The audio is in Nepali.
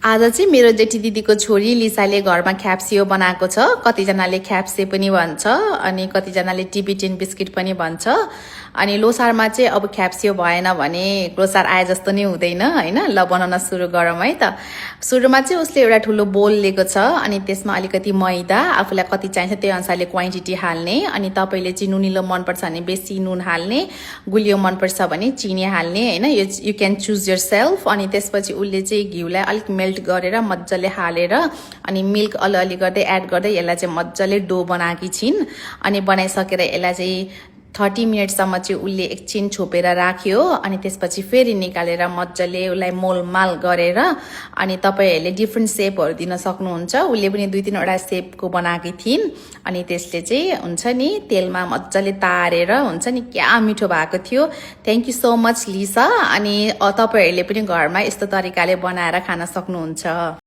आज चाहिँ मेरो जेठी दिदीको छोरी लिसाले घरमा ख्याप्सियो बनाएको छ। कतिजनाले ख्याप्से पनि भन्छ अनि कतिजनाले टिबेटियन बिस्किट पनि भन्छ। अनि लोसारमा चाहिँ अब ख्याप्सियो भएन भने लोसार आए जस्तो नै हुँदैन हैन। ल बनाउन सुरु गरौँ है त। सुरुमा चाहिँ उसले एउटा ठुलो बोल लिएको छ अनि त्यसमा अलिकति मैदा, आफूलाई कति चाहिन्छ त्यही अनुसारले क्वान्टिटी हाल्ने। अनि तपाईले चाहिँ नुनिलो मनपर्छ भने बेसी नुन हाल्ने, गुलियो मनपर्छ भने चिनी हाल्ने हैन। You can choose yourself. अनि त्यसपछि उसले चाहिँ घिउलाई अलिक मेल्ट गरेर मज्जाले हालेर अनि मिल्क अलि गर्दै एड गर्दै यसलाई चाहिँ मज्जाले डो बनाएकी छिन्। अनि बनाइसकेर यसलाई चाहिँ 30 मिनटसम्म चाहिँ उसले एकछिन छोपेर राख्यो। अनि त्यसपछि फेरि निकालेर मज्जाले उसलाई मोलमाल गरेर अनि तपाईहरुले डिफ्रेन्ट शेपहरु दिन सक्नुहुन्छ। उसले पनि 2-3 वटा शेपको बनाएकी थिइन्। अनि त्यसले चाहिँ हुन्छ नि तेलमा मज्जाले तारेर हुन्छ नि क्या मिठो भएको थियो। थ्यांक यू सो मच लिसा। अनि तपाईहरुले पनि घरमा यस्तो तरिकाले बनाएर खान सक्नुहुन्छ।